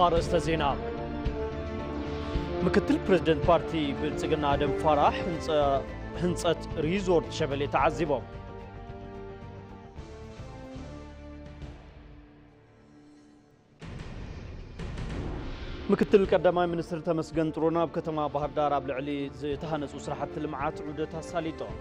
ኣርእስተ ዜና። ምክትል ፕሬዝደንት ፓርቲ ብልጽግና ኣደም ፋራህ ህንጸ-፣ ህንጸት ሪዞርት ሸበሌ ተዓዚቦም። ምክትል ቀዳማይ ሚኒስትር ተመስገን ጥሩነህ ኣብ ከተማ ባህር ዳር ኣብ ልዕሊ ዝተሃነጹ ስራሕቲ ልምዓት ዑደት ኣሳሊጦም።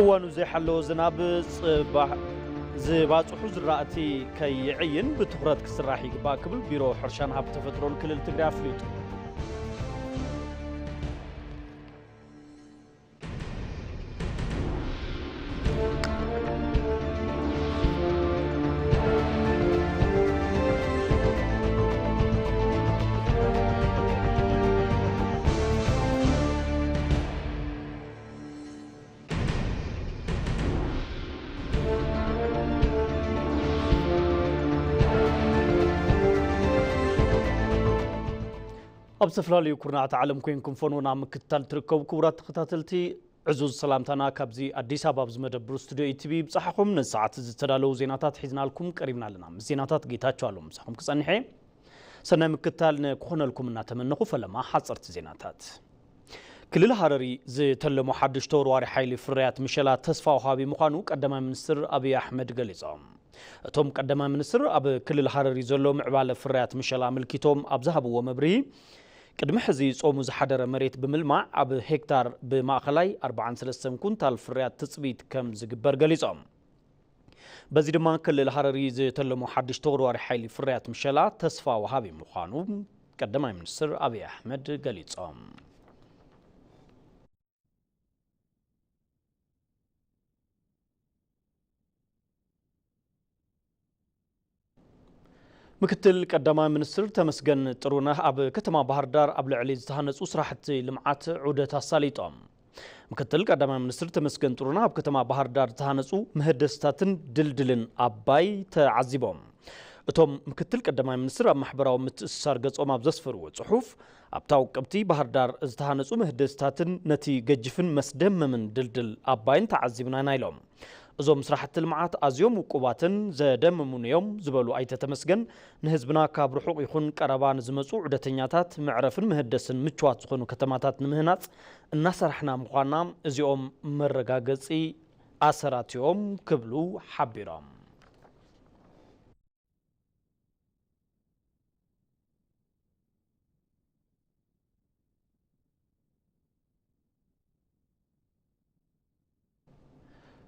እዋኑ ዘይሓለወ ዝናብ ጽባሕ ዝባጽሑ ዝራእቲ ከይዕይን ብትኹረት ክስራሕ ይግባእ ክብል ቢሮ ሕርሻን ሃብቲ ተፈጥሮን ክልል ትግራይ ኣፍሊጡ። ኣብ ዝተፈላለዩ ኩርናዓት ዓለም ኮይንኩም ፈንውና ምክትታል ትርከቡ ክቡራት ተኸታተልቲ፣ ዕዙዝ ሰላምታና ካብዚ ኣዲስ ኣበባ ኣብዚ መደብር ስቱዲዮ ኢቲቪ ይብጻሕኹም። ነዚ ሰዓት ዝተዳለዉ ዜናታት ሒዝናልኩም ቀሪብና ኣለና። ምስ ዜናታት ጌታቸው ኣለዉ ምሳኹም ክጸንሐ። ሰናይ ምክትታል ንክኾነልኩም እናተመነኹ፣ ፈለማ ሓጸርቲ ዜናታት። ክልል ሃረሪ ዝተለሞ ሓድሽ ተወርዋሪ ሓይሊ ፍርያት ምሸላ ተስፋ ወሃቢ ምዃኑ ቀዳማይ ሚኒስትር ኣብይ ኣሕመድ ገሊጾም። እቶም ቀዳማይ ሚኒስትር ኣብ ክልል ሃረሪ ዘሎ ምዕባለ ፍርያት ምሸላ ኣመልኪቶም ኣብ ዝሃብዎ መብርሂ፣ ቅድሚ ሕዚ ጾሙ ዝሓደረ መሬት ብምልማዕ ኣብ ሄክታር ብማእኸላይ ኣርባዓን ሰለስተን ኩንታል ፍርያት ትጽቢት ከም ዝግበር ገሊጾም። በዚ ድማ ክልል ሃረሪ ዝተለሞ ሓድሽ ተወርዋሪ ሓይሊ ፍርያት ምሸላ ተስፋ ወሃቢ ምዃኑ ቀዳማይ ሚኒስትር ኣብይ ኣሕመድ ገሊጾም። ምክትል ቀዳማይ ሚኒስትር ተመስገን ጥሩነህ ኣብ ከተማ ባህር ዳር ኣብ ልዕሊ ዝተሃነጹ ስራሕቲ ልምዓት ዑደት ኣሳሊጦም። ምክትል ቀዳማይ ሚኒስትር ተመስገን ጥሩነህ ኣብ ከተማ ባህር ዳር ዝተሃነጹ ምህደስታትን ድልድልን ኣባይ ተዓዚቦም። እቶም ምክትል ቀዳማይ ሚኒስትር ኣብ ማሕበራዊ ምትእስሳር ገጾም ኣብ ዘስፈርዎ ጽሑፍ፣ ኣብታ ውቅብቲ ባህር ዳር ዝተሃነጹ ምህደስታትን ነቲ ገጅፍን መስደመምን ድልድል ኣባይን ተዓዚብና ኢና ኢሎም። እዞም ስራሕቲ ልምዓት ኣዝዮም ውቁባትን ዘደምሙን እዮም ዝበሉ ኣይተ ተመስገን፣ ንህዝብና ካብ ርሑቕ ይኹን ቀረባ ንዝመጹ ዑደተኛታት መዕረፍን መህደስን ምቹዋት ዝኾኑ ከተማታት ንምህናጽ እናሰራሕና ምዃንና እዚኦም መረጋገጺ ኣሰራት እዮም ክብሉ ሓቢሮም።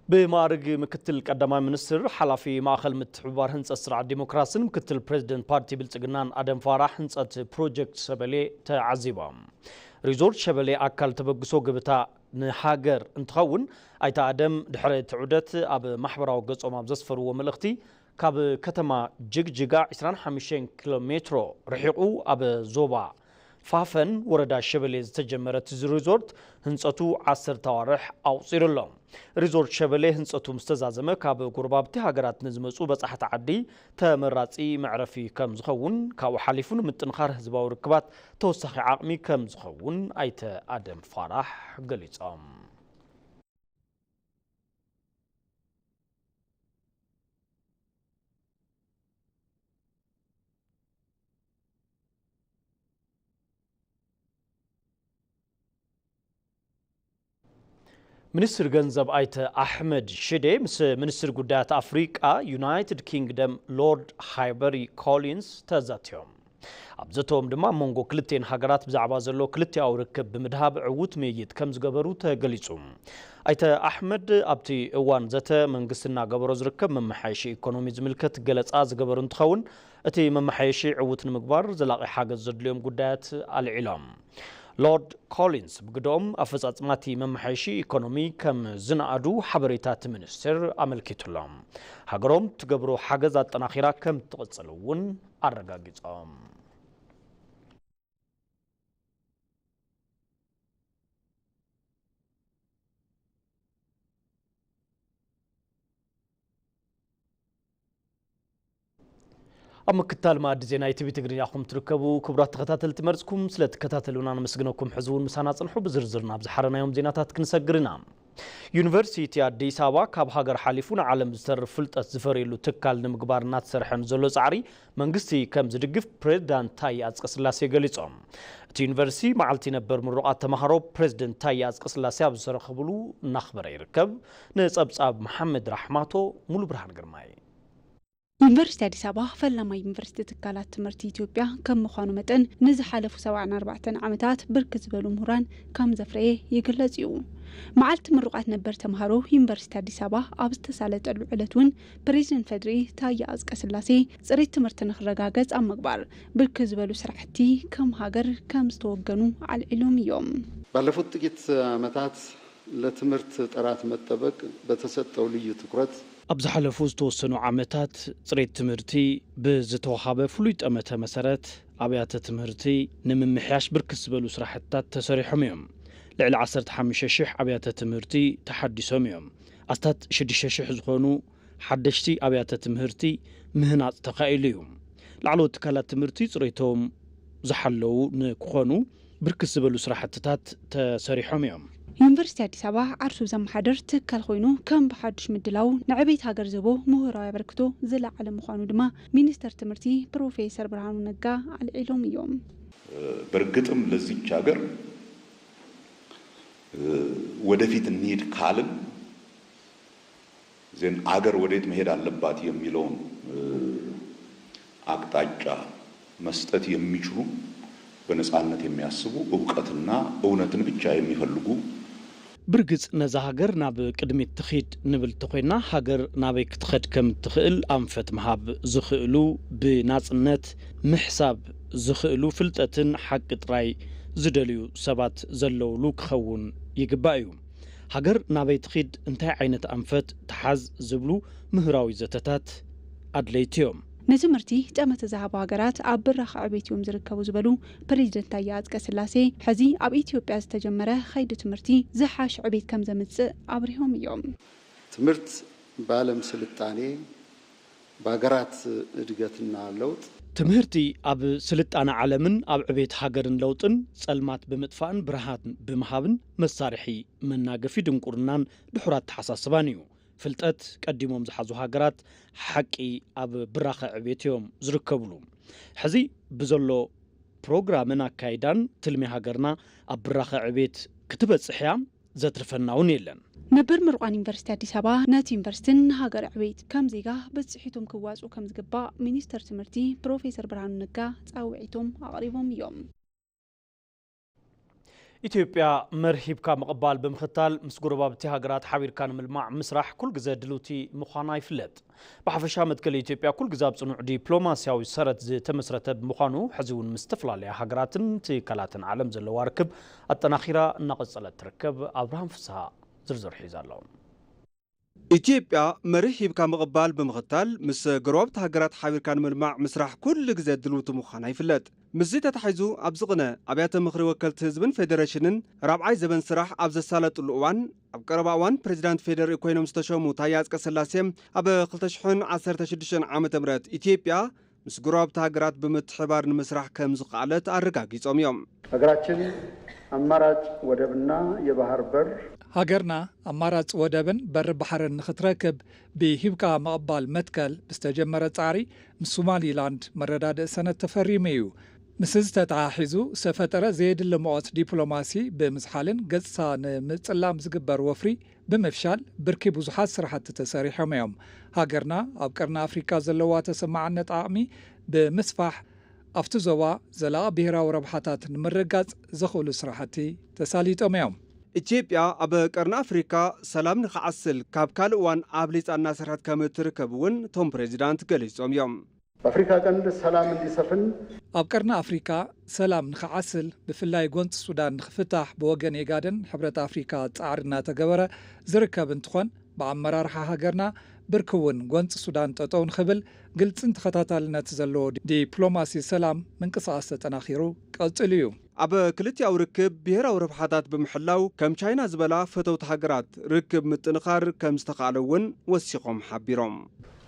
ብማዕርግ ምክትል ቀዳማይ ሚኒስትር፣ ሓላፊ ማእኸል ምትሕብባር ህንፀት ስርዓት ዲሞክራስን ምክትል ፕሬዚደንት ፓርቲ ብልፅግናን ኣደም ፋራህ ህንፀት ፕሮጀክት ሸበሌ ተዓዚቦም። ሪዞርት ሸበሌ ኣካል ተበግሶ ገበታ ንሃገር እንትኸውን፣ ኣይተ ኣደም ድሕሪ እቲ ዑደት ኣብ ማሕበራዊ ገፆም ኣብ ዘስፈርዎ መልእኽቲ፣ ካብ ከተማ ጅግጅጋ ዕስራን ሓሙሽተን ኪሎ ሜትሮ ርሒቑ ኣብ ዞባ ፋፈን ወረዳ ሸበሌ ዝተጀመረ እቲ ሪዞርት ህንፀቱ ዓሰርተ ኣዋርሕ ኣቑፂሩ ኣሎ። ሪዞርት ሸበሌ ህንፀቱ ምስ ተዛዘመ ካብ ጎረባብቲ ሃገራት ንዝመፁ በፃሕቲ ዓዲ ተመራፂ መዕረፊ ከም ዝኸውን፣ ካብኡ ሓሊፉ ንምጥንኻር ህዝባዊ ርክባት ተወሳኺ ዓቕሚ ከም ዝኸውን ኣይተ ኣደም ፋራሕ ገሊፆም። ሚኒስትር ገንዘብ ኣይተ ኣሕመድ ሽዴ ምስ ሚኒስትር ጉዳያት ኣፍሪቃ ዩናይትድ ኪንግደም ሎርድ ሃይበሪ ኮሊንስ ተዛትዮም። ኣብ ዘተኦም ድማ ኣብ መንጎ ክልቴን ሃገራት ብዛዕባ ዘሎ ክልቲኣዊ ርክብ ብምድሃብ ዕዉት ምይይጥ ከም ዝገበሩ ተገሊጹ። ኣይተ ኣሕመድ ኣብቲ እዋን ዘተ መንግስቲ እናገበሮ ዝርከብ መመሓየሺ ኢኮኖሚ ዝምልከት ገለጻ ዝገበሩ እንትኸውን፣ እቲ መመሓየሺ ዕዉት ንምግባር ዘላቒ ሓገዝ ዘድልዮም ጉዳያት ኣልዒሎም። ሎርድ ኮሊንስ ብግደኦም፣ ኣፈጻጽማ እቲ መመሓየሺ ኢኮኖሚ ከም ዝነኣዱ ሓበሬታ እቲ ሚኒስቴር ኣመልኪቱሎም። ሃገሮም ትገብሮ ሓገዝ ኣጠናኺራ ከም ትቕጽል እውን ኣረጋጊጾም። ኣብ ምክታል መኣዲ ዜና ኢቲቪ ትግርኛ ኹም ትርከቡ ክቡራት ተኸታተልቲ መርጽኩም ስለ ትከታተሉና ነመስግነኩም። ሕዚ እውን ምሳና ጽንሑ። ብዝርዝር ናብ ዝሓረናዮም ዜናታት ክንሰግር ኢና። ዩኒቨርሲቲ ኣዲስ ኣበባ ካብ ሃገር ሓሊፉ ንዓለም ዝተርፍ ፍልጠት ዝፈርየሉ ትካል ንምግባር እናተሰርሐ ንዘሎ ጻዕሪ መንግስቲ ከም ዝድግፍ ፕሬዝዳንት ታዬ ኣጽቀስላሴ ገሊጾም። እቲ ዩኒቨርሲቲ መዓልቲ ነበር ምሩቓት ተምሃሮ ፕሬዝደንት ታዬ ኣጽቀስላሴ ኣብ ዝተረኸብሉ እናኽበረ ይርከብ። ንጸብጻብ መሓመድ ራሕማቶ፣ ሙሉ ብርሃን ግርማይ። ዩኒቨርሲቲ ኣዲስ ኣበባ ፈላማይ ዩኒቨርሲቲ ትካላት ትምህርቲ ኢትዮጵያ ከም ምዃኑ መጠን ንዝሓለፉ ሰብዓን ኣርባዕተን ዓመታት ብርክት ዝበሉ ምሁራን ከም ዘፍረየ ይግለጽ እዩ። መዓልቲ ምሩቓት ነበር ተምሃሮ ዩኒቨርሲቲ ኣዲስ ኣበባ ኣብ ዝተሳለጠሉ ዕለት እውን ፕሬዚደንት ፌዴሪ ታዬ ኣጽቀስላሴ ጽሬት ትምህርቲ ንክረጋገጽ ኣብ ምግባር ብርክት ዝበሉ ስራሕቲ ከም ሃገር ከም ዝተወገኑ ኣልዒሎም እዮም። ባለፉት ጥቂት ዓመታት ለትምህርት ጥራት መጠበቅ በተሰጠው ልዩ ትኩረት ኣብ ዝሓለፉ ዝተወሰኑ ዓመታት ጽሬት ትምህርቲ ብዝተወሃበ ፍሉይ ጠመተ መሰረት ኣብያተ ትምህርቲ ንምምሕያሽ ብርክት ዝበሉ ስራሕትታት ተሰሪሖም እዮም። ልዕሊ ዓሰርተ ሓሙሽተ ሽሕ ኣብያተ ትምህርቲ ተሓዲሶም እዮም። ኣስታት ሽዱሽተ ሽሕ ዝኾኑ ሓደሽቲ ኣብያተ ትምህርቲ ምህናጽ ተኻኢሉ እዩ። ላዕለዎት ትካላት ትምህርቲ ጽሬቶም ዝሓለዉ ንክኾኑ ብርክት ዝበሉ ስራሕትታት ተሰሪሖም እዮም። ዩኒቨርሲቲ ኣዲስ ኣበባ ዓርሱ ዘመሓድር ትካል ኮይኑ ከም ብሓዱሽ ምድላው ንዕቤት ሃገር ዝህቦ ምሁራዊ ኣበርክቶ ዝለዓለ ምዃኑ ድማ ሚኒስተር ትምህርቲ ፕሮፌሰር ብርሃኑ ነጋ ኣልዒሎም እዮም። በእርግጥም ለዚች ሀገር ወደፊት እንሂድ ካልን ዜን አገር ወዴት መሄድ አለባት የሚለውን አቅጣጫ መስጠት የሚችሉ በነጻነት የሚያስቡ እውቀትና እውነትን ብቻ የሚፈልጉ ብርግጽ ነዛ ሃገር ናብ ቅድሚት ትኺድ ንብል ተኾይና ሃገር ናበይ ክትኸድ ከም እትኽእል ኣንፈት ምሃብ ዝኽእሉ ብናጽነት ምሕሳብ ዝኽእሉ ፍልጠትን ሓቂ ጥራይ ዝደልዩ ሰባት ዘለውሉ ክኸውን ይግባእ እዩ። ሃገር ናበይ ትኺድ እንታይ ዓይነት ኣንፈት ትሓዝ ዝብሉ ምህራዊ ዘተታት ኣድለይቲ እዮም። ንትምህርቲ ጠመተ ዝሃቡ ሃገራት ኣብ ብራኸ ዕቤት እዮም ዝርከቡ ዝበሉ ፕሬዚደንት ታዬ ኣጽቀ ስላሴ ሕዚ ኣብ ኢትዮጵያ ዝተጀመረ ኸይዲ ትምህርቲ ዝሓሽ ዕቤት ከም ዘምጽእ ኣብሪሆም እዮም። ትምህርት በዓለም ስልጣኔ በሀገራት እድገትና ለውጥ ትምህርቲ ኣብ ስልጣነ ዓለምን ኣብ ዕቤት ሃገርን ለውጥን ጸልማት ብምጥፋእን ብርሃን ብምሃብን መሳርሒ መናገፊ ድንቁርናን ድሑር ኣተሓሳስባን እዩ። ፍልጠት ቀዲሞም ዝሓዙ ሃገራት ሓቂ ኣብ ብራኸ ዕቤት እዮም ዝርከብሉ። ሕዚ ብዘሎ ፕሮግራምን ኣካይዳን ትልሚ ሃገርና ኣብ ብራኸ ዕቤት ክትበጽሕ እያ። ዘትርፈና እውን የለን። ነበር ምሩቓን ዩኒቨርሲቲ ኣዲስ ኣበባ ነቲ ዩኒቨርሲትን ንሃገር ዕቤት ከም ዜጋ ብፅሒቶም ክዋፅኡ ከም ዝግባእ ሚኒስተር ትምህርቲ ፕሮፌሰር ብርሃኑ ነጋ ፃውዒቶም ኣቕሪቦም እዮም። ኢትዮጵያ መርህ ሂብካ ምቕባል ብምኽታል ምስ ጎረባብቲ ሃገራት ሓቢርካ ንምልማዕ ምስራሕ ኩል ግዘ ድልውቲ ምዃና ይፍለጥ። ብሓፈሻ መትከል ኢትዮጵያ ኩል ግዘ ኣብ ፅኑዕ ዲፕሎማስያዊ ሰረት ዝተመስረተ ብምዃኑ ሕዚ እውን ምስ ዝተፈላለያ ሃገራትን ትካላትን ዓለም ዘለዋ ርክብ ኣጠናኺራ እናቐፀለት ትርከብ። ኣብርሃም ፍስሃ ዝርዝር ሒዙ ኣሎ። ኢትዮጵያ መርህ ሂብካ ምቕባል ብምኽታል ምስ ጎረባብቲ ሃገራት ሓቢርካ ንምልማዕ ምስራሕ ኩሉ ግዘ ድልውቲ ምዃና ይፍለጥ። ምስዚ ተታሒዙ ኣብዚ ቅነ ኣብያተ ምኽሪ ወከልቲ ህዝብን ፌደሬሽንን ራብዓይ ዘበን ስራሕ ኣብ ዘሳለጥሉ እዋን ኣብ ቀረባ እዋን ፕሬዚዳንት ፌዴሪኢ ኮይኖም ዝተሸሙ ታዬ ኣጽቀስላሴ ኣብ ክልተ ሽሕን ዓሰርተ ሽዱሽተን ዓመተ ምህረት ኢትዮጵያ ምስ ጎረባብቲ ሃገራት ብምትሕባር ንምስራሕ ከም ዝኸኣለት ኣረጋጊጾም እዮም። ሀገራችን አማራጭ ወደብና የባህር በር ሃገርና ኣማራፂ ወደብን በሪ ባሕርን ንኽትረክብ ብሂብካ ምቕባል መትከል ብዝተጀመረ ፃዕሪ ምስ ሶማሊላንድ መረዳድኢ ሰነድ ተፈሪሙ እዩ። ምስዚ ተተሓሒዙ ዝተፈጠረ ዘየድሊ ሙቐት ዲፕሎማሲ ብምዝሓልን ገፅታ ንምፅላም ዝግበር ወፍሪ ብምፍሻል ብርኪ ብዙሓት ስራሕቲ ተሰሪሖም እዮም። ሃገርና ኣብ ቀርኒ ኣፍሪካ ዘለዋ ተሰማዕነት ዓቕሚ ብምስፋሕ ኣብቲ ዞባ ዘላቒ ብሄራዊ ረብሓታት ንምርግጋፅ ዘኽእሉ ስራሕቲ ተሳሊጦም እዮም። ኢትዮጵያ ኣብ ቀርኒ ኣፍሪካ ሰላም ንክዓስል ካብ ካልእ እዋን ኣብሊፃ እናሰርሐት ከም እትርከብ እውን እቶም ፕሬዚዳንት ገሊፆም እዮም። በአፍሪካ ቀንድ ሰላም እንዲሰፍን ኣብ ቀርኒ ኣፍሪካ ሰላም ንክዓስል ብፍላይ ጎንፂ ሱዳን ንክፍታሕ ብወገን ኢጋድን ሕብረት ኣፍሪካ ፃዕሪ እናተገበረ ዝርከብ እንትኾን ብኣመራርሓ ሃገርና ብርኪ እውን ጎንፂ ሱዳን ጠጠው ንክብል ግልፅን ተኸታታልነት ዘለዎ ዲፕሎማሲ ሰላም ምንቅስቓስ ተጠናኺሩ ቀፂሉ እዩ። ኣብ ክልቲኣዊ ርክብ ብሄራዊ ረብሓታት ብምሕላው ከም ቻይና ዝበላ ፈተውቲ ሃገራት ርክብ ምጥንኻር ከም ዝተኻእለ እውን ወሲኾም ሓቢሮም።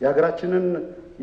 የሀገራችንን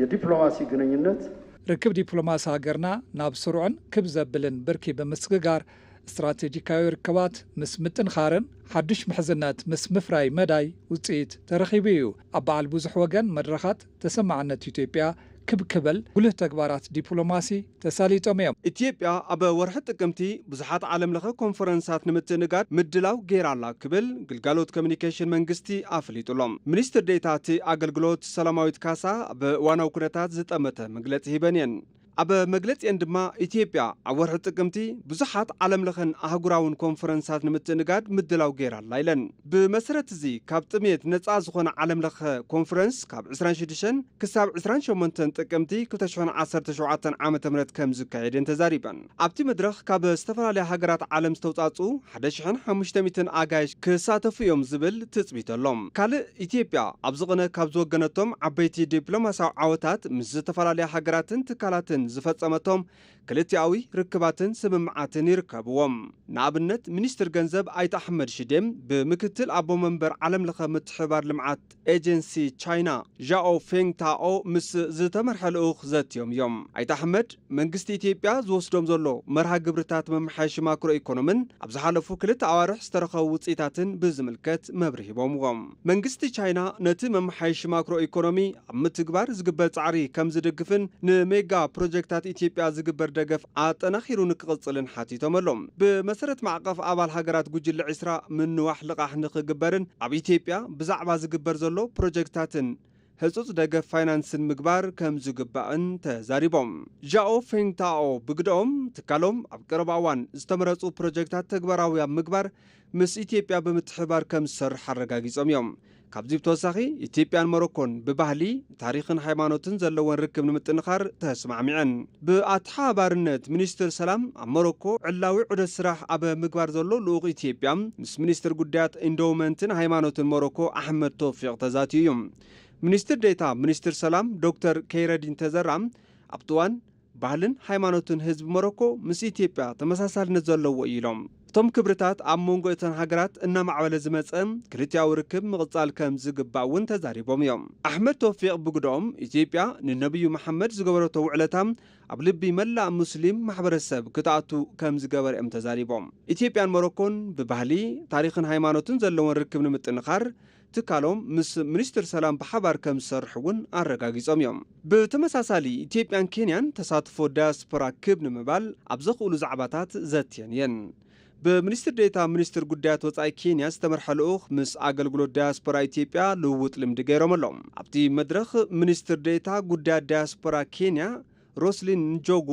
የዲፕሎማሲ ግንኙነት ርክብ ዲፕሎማሲ ሃገርና ናብ ስሩዕን ክብ ዘብልን ብርኪ ብምስግጋር፣ ስትራቴጂካዊ ርክባት ምስ ምጥንኻርን ሓድሽ ምሕዝነት ምስ ምፍራይ መዳይ ውፅኢት ተረኺቡ እዩ። ኣብ በዓል ብዙሕ ወገን መድረኻት ተሰማዕነት ኢትዮጵያ ክብ ክብል ጉልህ ተግባራት ዲፕሎማሲ ተሳሊጦም እዮም። ኢትዮጵያ ኣብ ወርሒ ጥቅምቲ ብዙሓት ዓለም ለኸ ኮንፈረንሳት ንምትእንጋድ ምድላው ገይራ ኣላ ክብል ግልጋሎት ኮሚኒኬሽን መንግስቲ ኣፍሊጡ ኣሎ። ሚኒስትር ዴኤታ እቲ ኣገልግሎት ሰላማዊት ካሳ ኣብ እዋናዊ ኩነታት ዝጠመተ መግለፂ ሂበን እየን። ኣብ መግለፂአን ድማ ኢትዮጵያ ኣብ ወርሒ ጥቅምቲ ብዙሓት ዓለም ለኸን ኣህጉራውን ኮንፈረንሳት ንምትእንጋድ ምድላው ገይራ ኣላ ኢለን። ብመሰረት እዚ ካብ ጥሜት ነፃ ዝኾነ ዓለም ለኸ ኮንፈረንስ ካብ ዕስራን ሽዱሽተን ክሳብ ዕስራን ሸሞንተን ጥቅምቲ ክልተ ሽሕን ዓሰርተ ሸውዓተን ዓመተ ምህረት ከም ዝካየድ እየን ተዛሪበን። ኣብቲ መድረኽ ካብ ዝተፈላለያ ሃገራት ዓለም ዝተውፃፅኡ ሓደ ሽሕን ሓሙሽተ ሚእትን ኣጋይሽ ክሳተፉ እዮም ዝብል ትፅቢት ኣሎ። ካልእ ኢትዮጵያ ኣብዚ ቅነ ካብ ዝወገነቶም ዓበይቲ ዲፕሎማሲያዊ ዓወታት ምስ ዝተፈላለያ ሃገራትን ትካላትን ዝፈፀመቶም ክልቲኣዊ ርክባትን ስምምዓትን ይርከብዎም። ንኣብነት ሚኒስትር ገንዘብ ኣይተ ኣሕመድ ሽዴም ብምክትል ኣቦ መንበር ዓለም ለኸ ምትሕብባር ልምዓት ኤጀንሲ ቻይና ዣኦ ፌንግታኦ ምስ ዝተመርሐ ልኡኽ ዘትዮም እዮም። ኣይተ ኣሕመድ መንግስቲ ኢትዮጵያ ዝወስዶም ዘሎ መርሃ ግብርታት መመሓየሺ ማክሮ ኢኮኖምን ኣብ ዝሓለፉ ክልተ ኣዋርሕ ዝተረኸቡ ውፅኢታትን ብዝምልከት መብርሂ ሂቦምዎም። መንግስቲ ቻይና ነቲ መመሓየሺ ማክሮ ኢኮኖሚ ኣብ ምትግባር ዝግበር ፃዕሪ ከም ዝድግፍን ንሜጋ ፕሮጀክታት ኢትዮጵያ ዝግበር ደገፍ ኣጠናኺሩ ንክቕፅልን ሓቲቶም ኣለዉ። ብመሰረት ማዕቐፍ ኣባል ሃገራት ጉጅለ ዕስራ ምንዋሕ ልቓሕ ንክግበርን ኣብ ኢትዮጵያ ብዛዕባ ዝግበር ዘሎ ፕሮጀክታትን ህጹጽ ደገፍ ፋይናንስን ምግባር ከም ዝግባእን ተዛሪቦም። ዣኦ ፌንግታኦ ብግደኦም ትካሎም ኣብ ቀረባ እዋን ዝተመረጹ ፕሮጀክታት ተግባራዊ ኣብ ምግባር ምስ ኢትዮጵያ ብምትሕባር ከም ዝሰርሕ ኣረጋጊጾም እዮም። ካብዚ ብተወሳኺ ኢትዮጵያን ሞሮኮን ብባህሊ፣ ታሪኽን ሃይማኖትን ዘለወን ርክብ ንምጥንኻር ተስማዕሚዐን። ብኣተሓባባርነት ሚኒስትር ሰላም ኣብ ሞሮኮ ዕላዊ ዑደት ስራሕ ኣብ ምግባር ዘሎ ልኡኽ ኢትዮጵያ ምስ ሚኒስትር ጉዳያት ኢንዶውመንትን ሃይማኖትን ሞሮኮ ኣሕመድ ቶፊቕ ተዛትዩ እዩ። ሚኒስትር ዴታ ሚኒስትር ሰላም ዶክተር ከይረዲን ተዘራ ኣብቲ እዋን ባህልን ሃይማኖትን ህዝቢ ሞሮኮ ምስ ኢትዮጵያ ተመሳሳልነት ዘለዎ እዩ ኢሎም። እቶም ክብርታት ኣብ መንጎ እተን ሃገራት እናማዕበለ ዝመጸ ክልቲኣዊ ርክብ ምቕጻል ከም ዝግባእ እውን ተዛሪቦም እዮም። ኣሕመድ ቶፊቕ ብግደኦም ኢትዮጵያ ንነብዩ መሓመድ ዝገበረቶ ውዕለታ ኣብ ልቢ መላእ ሙስሊም ማሕበረሰብ ክትኣቱ ከም ዝገበረ እዮም ተዛሪቦም። ኢትዮጵያን ሞሮኮን ብባህሊ፣ ታሪኽን ሃይማኖትን ዘለወን ርክብ ንምጥንኻር ትካሎም ምስ ሚኒስትር ሰላም ብሓባር ከም ዝሰርሑ እውን ኣረጋጊጾም እዮም። ብተመሳሳሊ ኢትዮጵያን ኬንያን ተሳትፎ ዳያስፖራ ክብ ንምባል ኣብ ዘኽእሉ ዛዕባታት ዘትየን እየን። ብሚኒስትር ዴታ ሚኒስትር ጉዳያት ወጻኢ ኬንያ ዝተመርሐ ልኡኽ ምስ ኣገልግሎት ዳያስፖራ ኢትዮጵያ ልውውጥ ልምዲ ገይሮም ኣለዉ። ኣብቲ መድረኽ ሚኒስትር ዴታ ጉዳያት ዳያስፖራ ኬንያ ሮስሊን ንጆጉ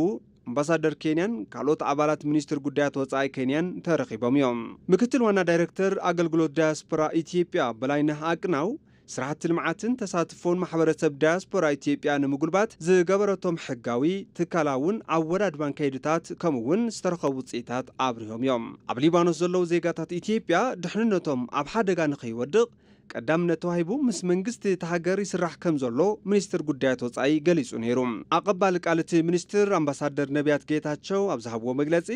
ኣምባሳደር ኬንያን ካልኦት ኣባላት ሚኒስትር ጉዳያት ወጻኢ ኬንያን ተረኺቦም እዮም። ምክትል ዋና ዳይሬክተር ኣገልግሎት ዳያስፖራ ኢትዮጵያ በላይነህ ኣቅናው ስራሕቲ ልምዓትን ተሳትፎን ማሕበረሰብ ዳያስፖራ ኢትዮጵያ ንምጉልባት ዝገበረቶም ሕጋዊ፣ ትካላውን ኣወዳድባን ከይድታት ከምኡ እውን ዝተረኸቡ ውፅኢታት ኣብሪሆም እዮም። ኣብ ሊባኖስ ዘለዉ ዜጋታት ኢትዮጵያ ድሕንነቶም ኣብ ሓደጋ ንኸይወድቕ ቀዳምነት ተዋሂቡ ምስ መንግስቲ እታ ሃገር ይስራሕ ከም ዘሎ ሚኒስትር ጉዳያት ወጻኢ ገሊጹ ነይሩ። ኣቐባሊ ቃል እቲ ሚኒስትር ኣምባሳደር ነቢያት ጌታቸው ኣብ ዝሃብዎ መግለጺ፣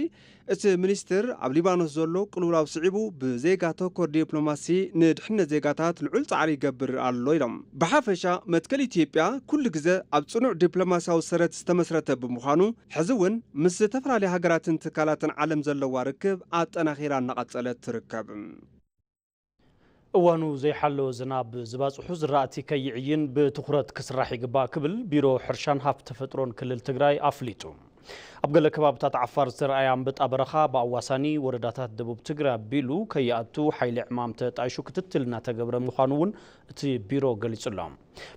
እቲ ሚኒስትር ኣብ ሊባኖስ ዘሎ ቅልውላው ስዒቡ ብዜጋ ተኮር ዲፕሎማሲ ንድሕነት ዜጋታት ልዑል ጻዕሪ ይገብር ኣሎ ኢሎም። ብሓፈሻ መትከል ኢትዮጵያ ኩሉ ግዘ ኣብ ጽኑዕ ዲፕሎማሲያዊ ሰረት ዝተመስረተ ብምዃኑ፣ ሕዚ እውን ምስ ዝተፈላለያ ሃገራትን ትካላትን ዓለም ዘለዋ ርክብ ኣጠናኺራ እናቐጸለት ትርከብ። እዋኑ ዘይሓለወ ዝናብ ዝባፅሑ ዝራእቲ ከይዕይን ብትኹረት ክስራሕ ይግባእ ክብል ቢሮ ሕርሻን ሃፍቲ ተፈጥሮን ክልል ትግራይ ኣፍሊጡ። ኣብ ገለ ከባብታት ዓፋር ዝተረኣየ ኣንበጣ በረኻ ብኣዋሳኒ ወረዳታት ደቡብ ትግራይ ኣቢሉ ከይኣቱ ሓይሊ ዕማም ተጣይሹ ክትትል እናተገብረ ምዃኑ እውን እቲ ቢሮ ገሊጹ ኣሎ።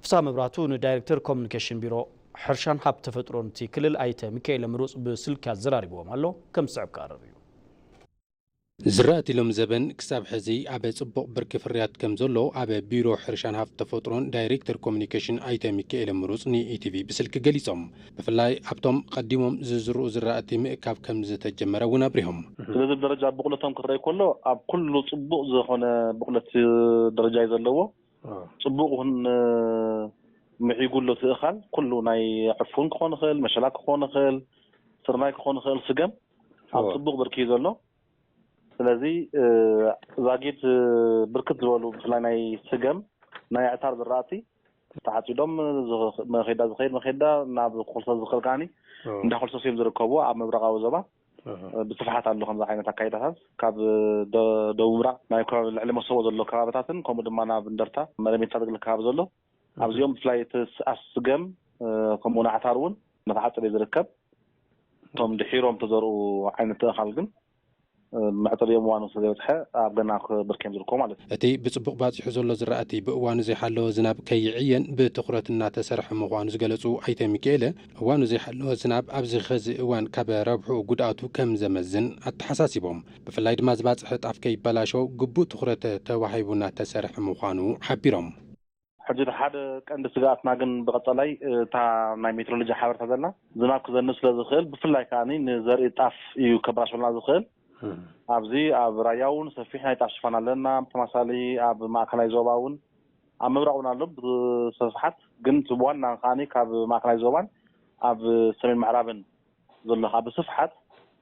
ፍስሃ መብራህቱ ንዳይሬክተር ኮሙኒኬሽን ቢሮ ሕርሻን ሃብቲ ተፈጥሮን እቲ ክልል ኣይተ ሚካኤል ምሩፅ ብስልኪ ኣዘራሪብዎም ኣሎ። ከም ዝስዕብ ክቐርብ እዩ። ዝራእቲ ሎም ዘበን ክሳብ ሕዚ ኣብ ጽቡቕ ብርኪ ፍርያት ከም ዘሎ ኣብ ቢሮ ሕርሻን ሃፍቲ ተፈጥሮን ዳይሬክተር ኮሙኒኬሽን ኣይተ ሚካኤል ምሩጽ ንኢቲቪ ብስልኪ ገሊጾም። ብፍላይ ኣብቶም ቀዲሞም ዝዝርኡ ዝራእቲ ምእካብ ከም ዝተጀመረ እውን ኣብሪሆም። ስለዚ ብደረጃ ብቑለቶም ክረኣይ ከሎ ኣብ ኩሉ ጽቡቕ ዝኾነ ብቑለት ደረጃ እዩ ዘለዎ። ጽቡቕ እውን ምዒጉ ኣሎ እቲ እኻል። ኩሉ ናይ ዕፉን ክኾን ይኽእል፣ መሸላ ክኾን ይኽእል፣ ስርናይ ክኾን ይኽእል፣ ስገም ኣብ ጽቡቕ ብርኪ እዩ ዘሎ። ስለዚ ዛጊት ብርክት ዝበሉ ብፍላይ ናይ ስገም ናይ ኣዕታር ዝራእቲ ተዓፂዶም፣ መኼዳ ዝኸይድ መኼዳ ናብ ኮልሶ ዝኽእል ከዓኒ እንዳ ኮልሶስ እዮም ዝርከቡ። ኣብ ምብራቓዊ ዞባ ብስፍሓት ኣሎ ከምዚ ዓይነት ኣካይዳታት። ካብ ደቡብ ምብራቕ ናይ ከባቢ ልዕሊ መሰቦ ዘሎ ከባብታትን ከምኡ ድማ ናብ እንደርታ መረሜታ ዝግል ከባቢ ዘሎ ኣብዚኦም ብፍላይ እቲ ኣስገም ከምኡ ንዓታር እውን መተዓፀደ ዝርከብ። እቶም ድሒሮም ተዘርኡ ዓይነት ተእኻል ግን መዕፀዲኦም እዋኑ ስለዘይበፅሐ ኣብ ገና ብርክ እዮም ዝርከቡ ማለት እዩ። እቲ ብፅቡቕ ባፂሑ ዘሎ ዝራእቲ ብእዋኑ ዘይሓለወ ዝናብ ከይዕየን ብትኹረት እናተሰርሐ ምዃኑ ዝገለፁ ኣይተ ሚካኤለ፣ እዋኑ ዘይሓለወ ዝናብ ኣብዚ ኸዚ እዋን ካብ ረብሑ ጉድኣቱ ከም ዘመዝን ኣተሓሳሲቦም። ብፍላይ ድማ ዝባፅሐ ጣፍ ከይበላሾ ግቡእ ትኹረት ተዋሂቡ እናተሰርሐ ምዃኑ ሓቢሮም። ሕጂ እቲ ሓደ ቀንዲ ስግኣትና ግን ብቐጸላይ እታ ናይ ሜትሮሎጂ ሓበሬታ ዘለና ዝናብ ክዘንብ ስለ ዝኽእል ብፍላይ ከዓኒ ንዘርኢ ጣፍ እዩ ከበላሽወልና ዝኽእል። ኣብዚ ኣብ ራያ እውን ሰፊሕ ናይ ጣፍ ሽፋን ኣለና። ብተመሳሳሊ ኣብ ማእከላይ ዞባ እውን ኣብ ምብራቕ እውን ኣሎ ብስፍሓት፣ ግን እቲ ዋና ከዓኒ ካብ ማእከላይ ዞባን ኣብ ሰሜን ምዕራብን ዘሎ ከዓ ብስፍሓት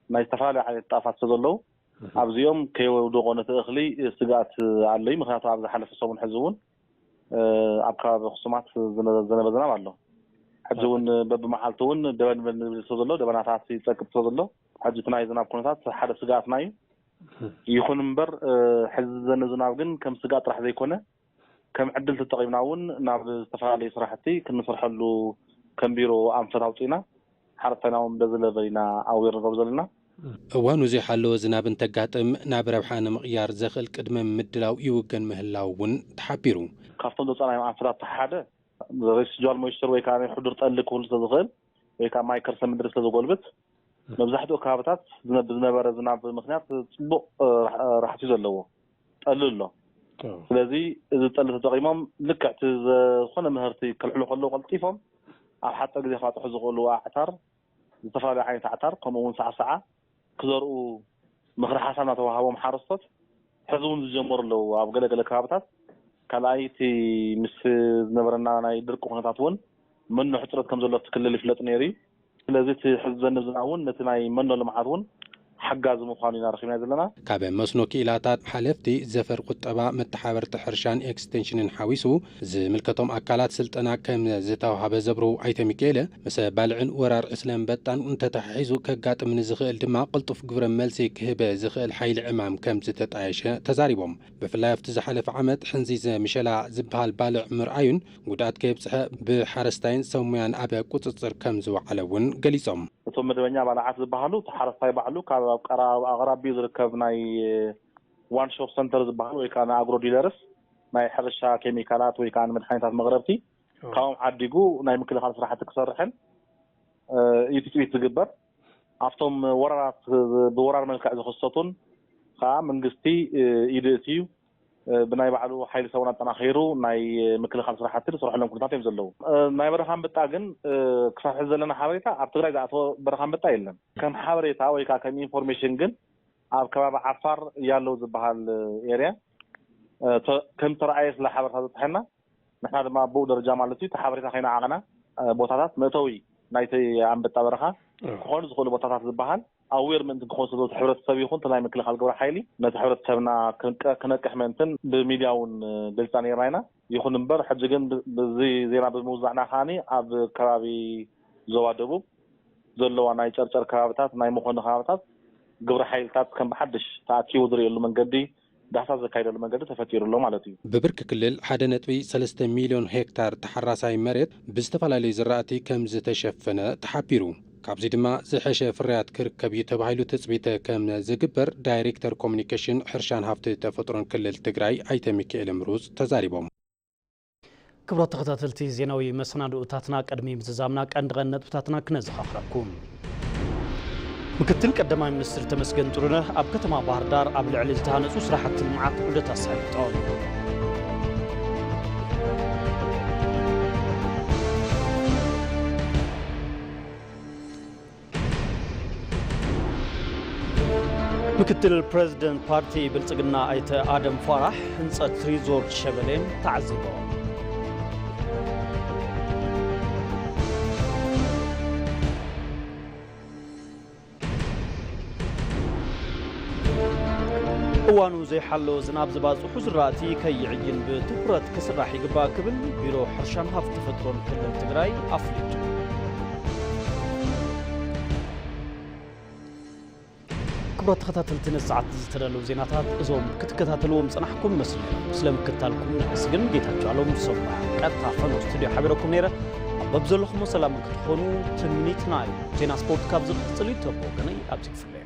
ናይ ዝተፈላለዩ ዓይነት ጣፋት ስለ ዘለዉ ኣብዚኦም ከየውድቖ ነቲ እኽሊ ስግኣት ኣሎ እዩ። ምክንያቱ ኣብ ዝሓለፈ ሰሙን ሕዚ እውን ኣብ ከባቢ ኣክሱማት ዝነበ ዝናብ ኣሎ። ሕዚ እውን በብመዓልቲ እውን ደበን ንብል ስለ ዘሎ ደበናታት ይፀቅጥ ስለ ዘሎ ሕጂ እቲ ናይ ዝናብ ኩነታት ሓደ ስግኣትና እዩ። ይኹን እምበር ሕዚ ዘነ ዝናብ ግን ከም ስግኣት ጥራሕ ዘይኮነ ከም ዕድል ተጠቒምና እውን ናብ ዝተፈላለዩ ስራሕቲ ክንሰርሐሉ ከም ቢሮ ኣንፈት ኣውፂና ሓረስታይና እውን በዚ ለቨል ኢና ኣዌር ንገብር ዘለና። እዋኑ ዘይሓለወ ዝናብ እንተጋጥም ናብ ረብሓ ንምቕያር ዘኽእል ቅድመ ምድላው ይውገን ምህላው እውን ተሓቢሩ። ካብቶም ዘውፃእናዮም ኣንፈታት ሓደ ሬሲጁዋል ሞይስቸር ወይ ከዓ ናይ ሕዱር ጠሊ ክህሉ ስለዝኽእል ወይ ከዓ ማይ ከርሰ ምድሪ ስለዝጎልብት መብዛሕትኡ ከባብታት ብዝነበረ ዝናብ ምክንያት ፅቡቕ ራሕሲ ዘለዎ ጠሊ ኣሎ። ስለዚ እዚ ጠሊ ተጠቒሞም ልክዕ እቲ ዝኾነ ምህርቲ ከልዕሉ ከለዉ ቀልጢፎም ኣብ ሓፀር ግዜ ክባፅሑ ዝኽእሉ ኣዕታር፣ ዝተፈላለዩ ዓይነት ኣዕታር ከምኡ እውን ሳዕሳዓ ክዘርኡ ምኽሪ ሓሳብ እናተዋሃቦም ሓረስቶት ሕዚ እውን ዝጀመሩ ኣለዉ። ኣብ ገለገለ ከባብታት ካልኣይ እቲ ምስ ዝነበረና ናይ ድርቂ ኩነታት እውን መኖ ሕፅረት ከም ዘሎ እቲ ክልል ይፍለጥ ነይሩ እዩ። ስለዚ እቲ ሕዚ ዘንብ ዝናብ እውን ነቲ ናይ መኖ ልምዓት እውን ሓጋዚ ምዃኑ ኢና ረኺብና ዘለና። ካብ መስኖ ክኢላታት ሓለፍቲ ዘፈር ቁጠባ መተሓበርቲ ሕርሻን ኤክስቴንሽንን ሓዊሱ ዝምልከቶም ኣካላት ስልጠና ከም ዝተዋሃበ ዘብርሁ ኣይተ ሚካኤለ፣ ምስ ባልዕን ወራር ዕስለ ኣንበጣን እንተተሓሒዙ ከጋጥም ንዝኽእል ድማ ቅልጡፍ ግብረ መልሲ ክህበ ዝኽእል ሓይሊ ዕማም ከም ዝተጣየሸ ተዛሪቦም። ብፍላይ ኣብቲ ዝሓለፈ ዓመት ሕንዚዘ ምሸላ ዝበሃል ባልዕ ምርኣዩን ጉድኣት ከየብፅሐ ብሓረስታይን ሰብ ሙያን ኣብ ቁፅፅር ከም ዝወዓለ እውን ገሊፆም። እቶም መደበኛ ባልዓት ዝበሃሉ እቲ ሓረስታይ ባዕሉ ካብ ኣብ ቀራ-፣ ኣብ ኣቕራቢኡ ዝርከብ ናይ ዋን ሾፕ ሰንተር ዝበሃል ወይ ከዓ ናይ ኣግሮ ዲለርስ ናይ ሕርሻ ኬሚካላት ወይ ከዓ ንመድሓኒታት መቕረብቲ ካብኦም ዓዲጉ ናይ ምክልኻል ስራሕቲ ክሰርሕን እዩ ትፅቢት ዝግበር። ኣብቶም ወራራት ብወራር መልክዕ ዝኽሰቱን ከዓ መንግስቲ ኢዱ እቲ እዩ ብናይ ባዕሉ ሓይሊ ሰውን ኣጠናኺሩ ናይ ምክልኻል ስራሕቲ ዝሰርሐሎም ኩነታት እዮም ዘለዉ። ናይ በረኻ ኣንበጣ ግን ክሳብ ሕዚ ዘለና ሓበሬታ ኣብ ትግራይ ዝኣተወ በረኻ ኣንበጣ የለን። ከም ሓበሬታ ወይ ከዓ ከም ኢንፎርሜሽን ግን ኣብ ከባቢ ዓፋር ያለው ዝበሃል ኤርያ ከም ተረኣየ ስለ ሓበሬታ ዝበፅሐና ንሕና ድማ ብኡ ደረጃ ማለት እዩ እቲ ሓበሬታ ከይነዓቐና ቦታታት መእተዊ ናይቲ ኣንበጣ በረኻ ክኾኑ ዝኽእሉ ቦታታት ዝበሃል ኣዌር ምእንቲ ክኾን ስለ እቲ ሕብረተሰብ ይኹን እቲ ናይ ምክልኻል ግብረ ሓይሊ ነቲ ሕብረተሰብና ክነቅሕ ምእንትን ብሚድያ እውን ገልፃ ነይርና ኢና። ይኹን እምበር ሕጂ ግን ብዚ ዜና ብምውዛዕና ከዓኒ ኣብ ከባቢ ዞባ ደቡብ ዘለዋ ናይ ጨርጨር ከባብታት ናይ መኾኒ ከባብታት ግብረ ሓይልታት ከም ብሓድሽ ተኣኪቡ ዝርእየሉ መንገዲ ዳህሳስ ዘካይደሉ መንገዲ ተፈጢሩ ኣሎ ማለት እዩ። ብብርኪ ክልል ሓደ ነጥቢ ሰለስተ ሚልዮን ሄክታር ተሓራሳይ መሬት ብዝተፈላለዩ ዝራእቲ ከም ዝተሸፈነ ተሓቢሩ። ካብዚ ድማ ዝሐሸ ፍርያት ክርከብ እዩ ተባሂሉ ትፅቢት ከም ዝግበር ዳይሬክተር ኮሚኒኬሽን ሕርሻን ሃፍቲ ተፈጥሮን ክልል ትግራይ ኣይተ ሚካኤል ምሩፅ ተዛሪቦም። ክቡራት ተኸታተልቲ ዜናዊ መሰናድኦታትና ቅድሚ ምዝዛምና ቀንዲ ቀንዲ ነጥብታትና ክነዘኻኽረኩም። ምክትል ቀዳማይ ሚኒስትር ተመስገን ጥሩነህ ኣብ ከተማ ባህር ዳር ኣብ ልዕሊ ዝተሃነፁ ስራሕቲ ልምዓት ዑደት ኣሳሊጦም። ምክትል ፕሬዝደንት ፓርቲ ብልጽግና ኣይተ ኣደም ፋራሕ ህንጸት ሪዞርት ሸበሌን ተዓዚቦም። እዋኑ ዘይሓለወ ዝናብ ዝባፅሑ ዝራእቲ ከይዕይን ብትኹረት ክስራሕ ይግባእ ክብል ቢሮ ሕርሻን ሃፍቲ ተፈጥሮን ክልል ትግራይ ኣፍሊጡ። ክቡራት ተኸታተልቲ፣ ነዚ ሰዓት ዝተዳለዉ ዜናታት እዞም ክትከታተልዎም ዝጸናሕኩም መስሉ። ስለ ምክትታልኩም ነመስግን። ጌታቸው ኣሎም ሰብና ቀጥታ ፈኖ ስቱዲዮ ሓቢረኩም ነይረ። ኣብ በብዘለኹሞ ሰላም ክትኾኑ ትምኒትና እዩ። ዜና ስፖርት ካብ ዝቕጽል እዩ። ተቦ ገነይ ኣብዚ ክፍለ